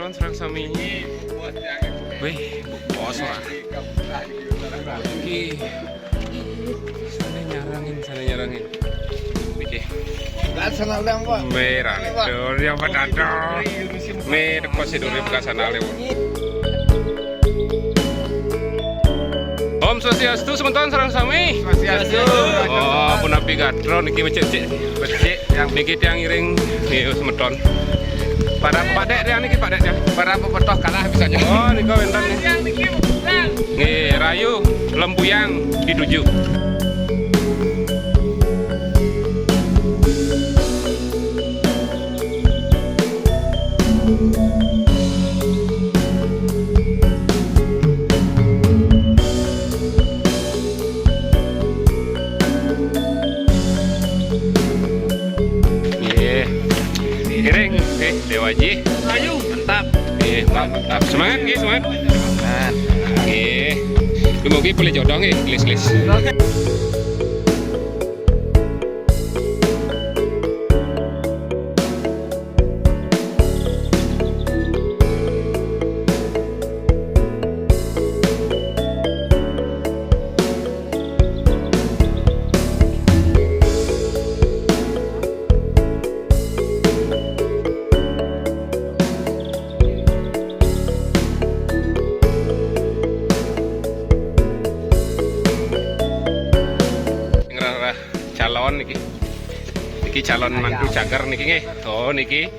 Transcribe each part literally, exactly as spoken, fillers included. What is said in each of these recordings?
Sareng sami. Wih, bos lah. Iki. Sana nyarangin, sana nyarangin. Oke. Lah, sana udah, Pak. Merah. Dor yang pada dor. Nih, teko sik dore bekas sana lewat. Om Swastiastu, semeton sareng sami. Swastiastu. Oh, punapi gatra niki becik-becik. Becik yang niki tiang iring nggih semeton. Para Pak Dek, tiang niki Pak Dek, ya. Para pepetoh kalah bisa aja. Oh, nika wénten nih. Nggih, rayu Lempuyang dituju. Nggih. Iring, oke, Dewa Ji. Ayo, mantap. Nggih, mantap. Semangat, nggih, semangat. Semangat. Nggih. Dumugi boleh jodoh, nggih, gelis-gelis. Ngerah-ngerah calon niki. Niki calon mantu cager niki nggih. Oh, niki.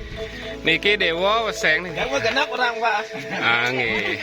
Niki Dewa Weseng niki. Kamu genap orang, Pak. Ah, nggih.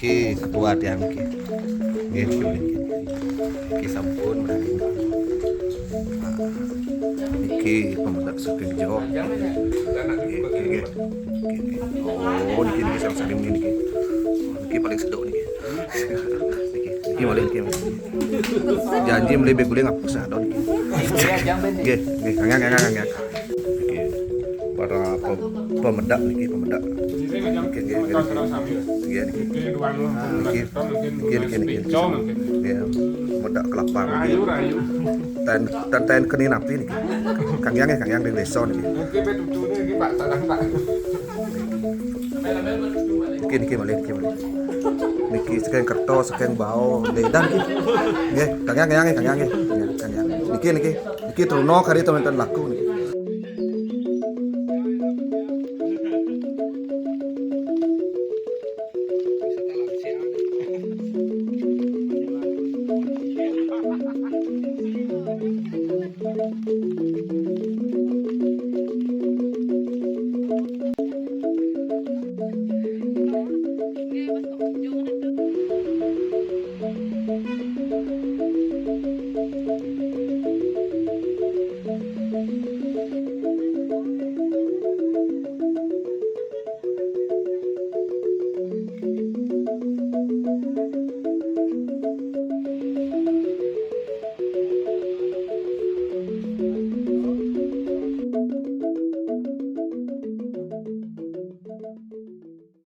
Niki ketua tiang niki. Nggih, niki. Niki sampun berani. Niki pemedak saking Jero. Nggih, nggih, nggih. Nggih, nggih. Oh, niki, niki sareng saking niki. Niki paling sedok niki. Niki, niki malih niki. Janji beli beli ngapus ado niki. Nggih, nggih, kangen, kangen, kangen. Niki para pe-, pemedak niki, pemedak. Niki, nggih, nggih, niki. Nggih, niki. Niki, niki, niki, niki. Nggih, pemedak kelapa niki. Ten, ten, ten keni napi niki. Kangen, nggih, kangen di desa niki. Niki, niki malih, niki malih. Niki saking kerta, saking bao, ledan niki. Nggih, kangen, kangen, kangen, nggih. Nggih, kangen. Niki, niki. Niki truna kari teman-teman laku niki.